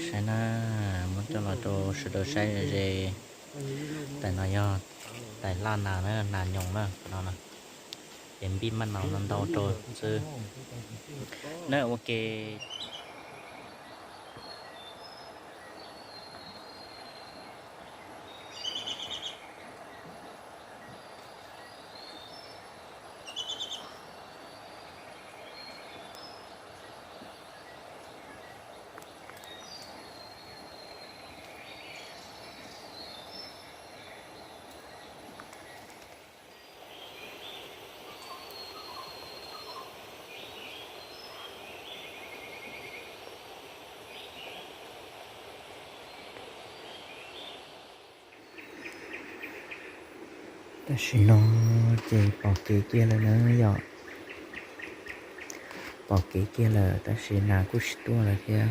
Saib na, muab coj los rau sawv daws saib ze. Tais no yog tais laj nas na, nas nyoos na, qhov no na. Ces npij maj naus no ntau rau xwb na, ua ke. Tam sim no ces pom kev kiag lawm na yom. Pom kev kiag lawm tab sis nas kuj tsis tuaj lawm thiab.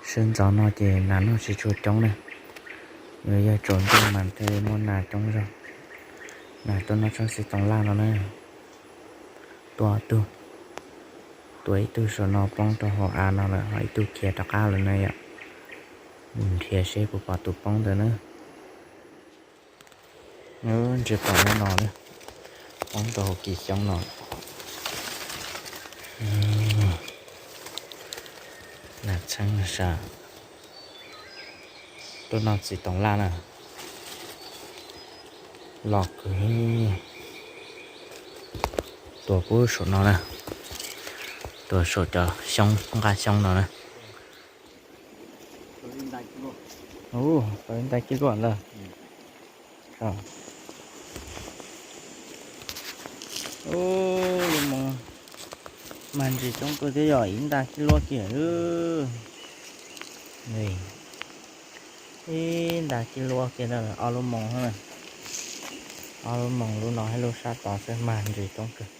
Sawv ntxov no ces nas noj tsis tshua coob na. Yuav yog tsaus ntuj mas thiaj li muaj nas coob zog. Nas tuaj noj tsob xis toos laj no na. Tua tug, tua ib tug saum no poob rau hauv av no lawm ho ib tug khiav rov qab lawm na yom. Mus nrhiav seb puas pom tus poob ntawd na. Ntsia pom nyob no na, poob rau hauv kis xyoob no. Nas txheeb sas, tuaj noj txiv toov laj na. Los kwv, tua pub saum no na, tua saum cov xyoob nqaj xyoob no na. Ua, tau ib nta kib luaj ntag. Ua, lub moos mag ntsis coob kawg thiab yog ib nta kib luaj kiag. Ib nta kib luaj kiag na, ob lub moos, ob lub moos lub no thiab lub sab tod xwb mag ntsis coob kawg.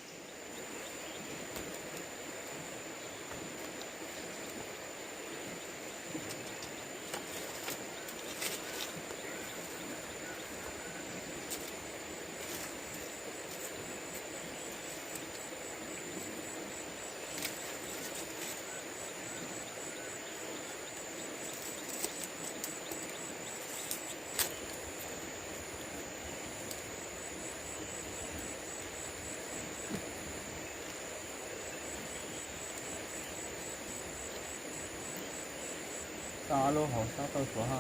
Tso ob lub hauv xob tau suav ho.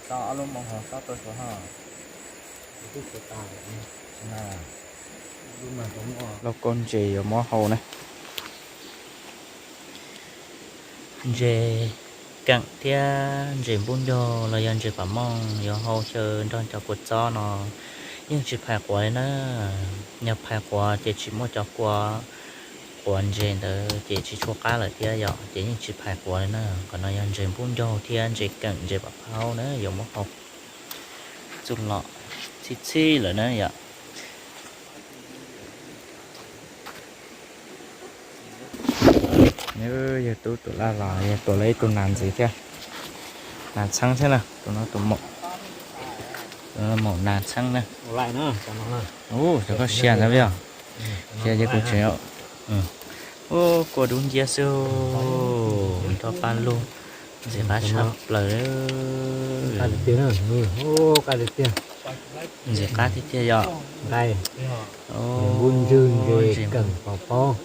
Tso ob lub moos hauv xob tau suav ho. Lauj kaub ntses yuav muab hau na. Ntses keem thiab ntses npub ncaug los yog ntses pam mooj yuav hau xyaw nrog cov kua txob no yeej tsis phais quav li na. Yog phais quav ces tsis muaj cov kua quav ntses ntawd ces tsis tshua qab lawm thiab yom, ces yeej tsis phais quav li na. Qhov no yog ntses npub ncaug thiab ntses keem ntses pam phaub na, yuav muab hau txuj lom txhij txhij lawm na yom. Yog tub tus laj los yog tua lawv ib tug nas ntxiv thiab. Nas txheeb thiab na, tus no tus maum, tus no maum nas txheeb na. Ua, cov koj sia ntawd yog sia ces kuv tseem, ua, kua dub nciab xwb, nrog paj lug ntxim qab tshaj plaws. Ntxim qab tiag tiag yom. Ntses npub ncaug, ntses keem pam phaub.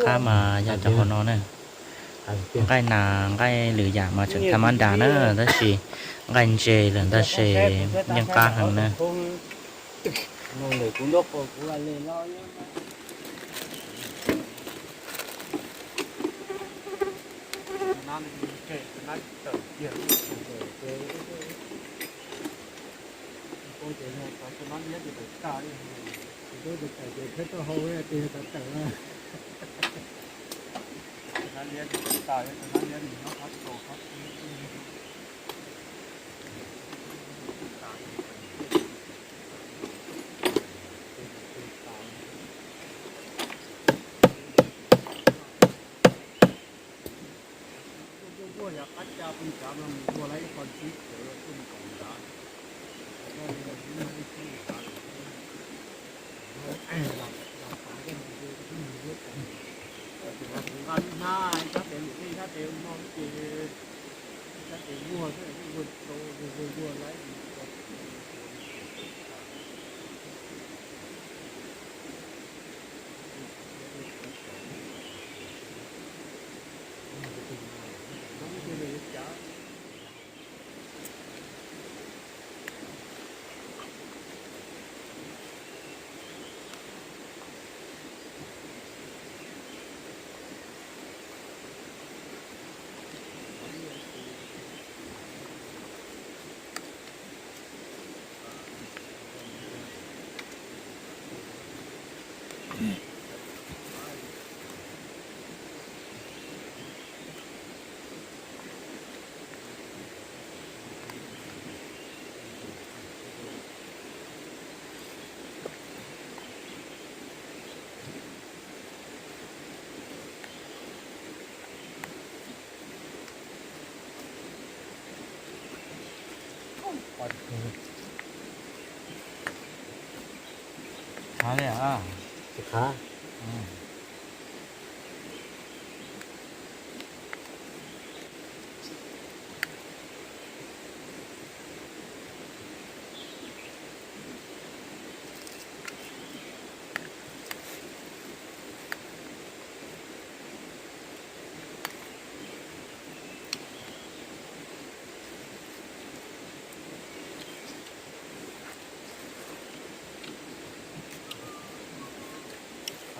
Qab mas yog cov hauv no na. Nqaij nas nqaij lwm yam mas tseem tham mab das na, tab sis nqaij ntses lawm ntag ces yeej qab heev na. Qab li a. Tsis qab.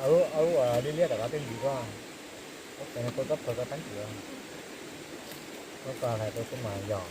Aub, aub, liab liab rov qab twb ntxiv koj. Aub, tseem koj txob plhaws koj teeb kwm. Koj hais rau xwb mas yog.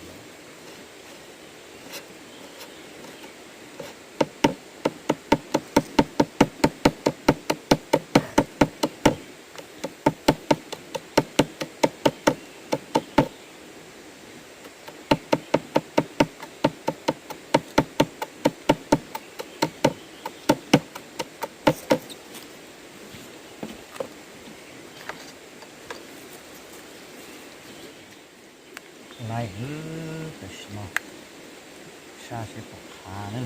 Laij, tam sim no saj seb puas qhav na.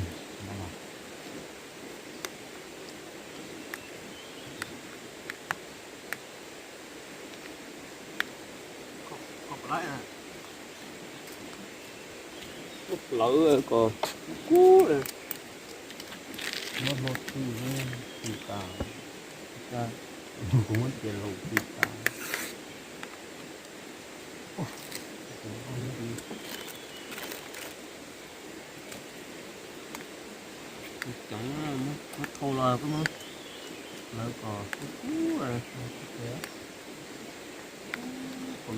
Plawv kom kub, muab hlua txhij txhij tas, kuv muab cia laus txhij tas. Ceev, muab thau los kub, plawv kom kub kub. Cov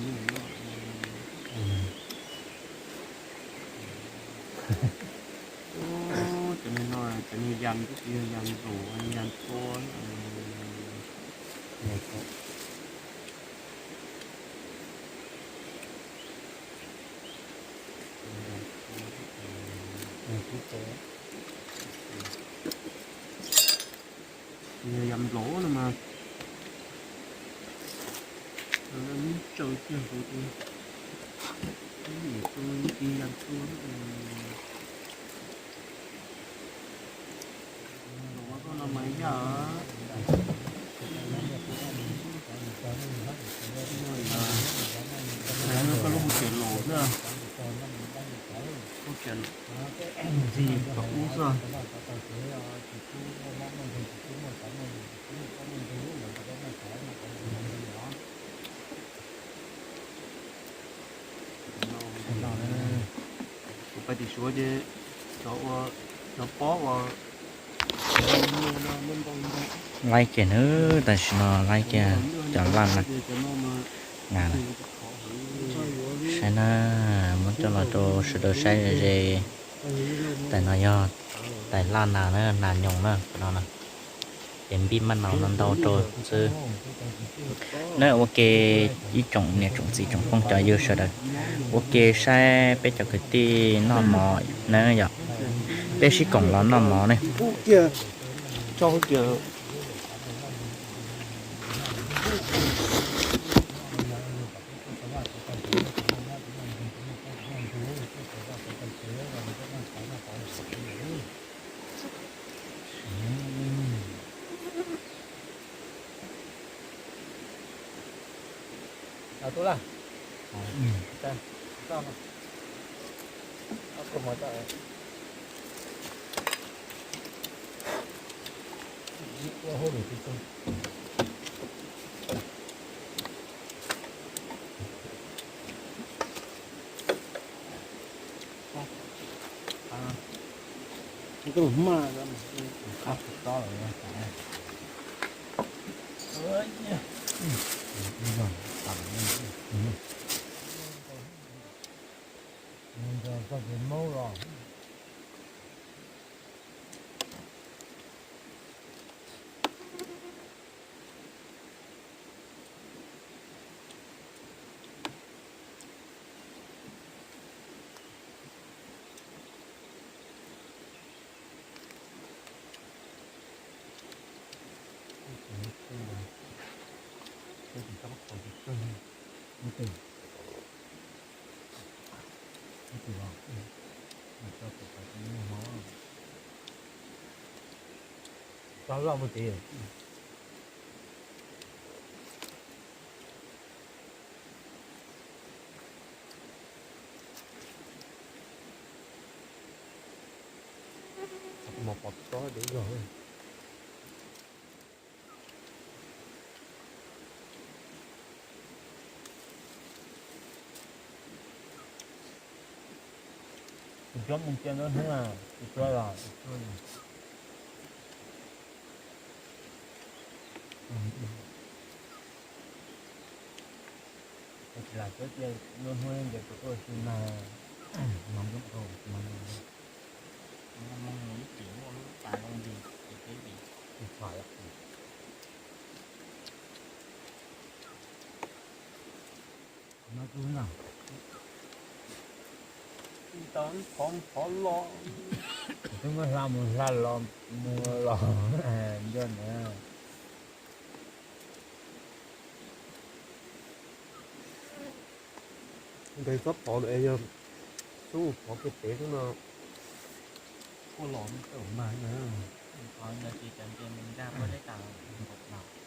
no, cov no yas, twb tsis yog yas nplaum, yas nplua. Yog yas nplaum no mas, tsaws kiag hauv, ib yam zoo li yas nplua. Nplaum koj no mas yaj. Koj lub hauv tsev laus xwb. Hauv tsev ntxig tom ub xwb. Kuv pais tim Suav ces cov ua, cov pob ua. Laib kiag nawb, tam sim no laib kiag cov laj na. Saib na, muab coj los rau sawv daws saib ze ze. Tais no yog tais laj nas na, nas nyoos na, no na. Ces npij maj nau no ntau rau xwb. Na ua ke ib tsoom niam tsoom txiv tsoom phooj cov ywg sawv daws, ua ke saib peb cov kwv tij noj mov na yom. Peb sib koom los noj mov ne. Tub la. Txoj kev maub los. Txog loj mus tid. Mos pov tob dev zog. Tus cuab mus cia nruab hnub, tus cuab los. Tsis lam cuab cia nruab hnub ces tus tuaj xwb mas. Mos nplooj rau, mos nplooj. Ib chim muaj lub tas zoo li ces peb li. Tsis txhob yom. No tus no. Tau phov phov los. Twb muab hla mus hla los mus los nco na. Nqis txhob phov ntawd es yog xub phov kiag pem xwb no. Kuj los tau mas na. Phov ntawd ces cov nce mus nkag puab teb tas los.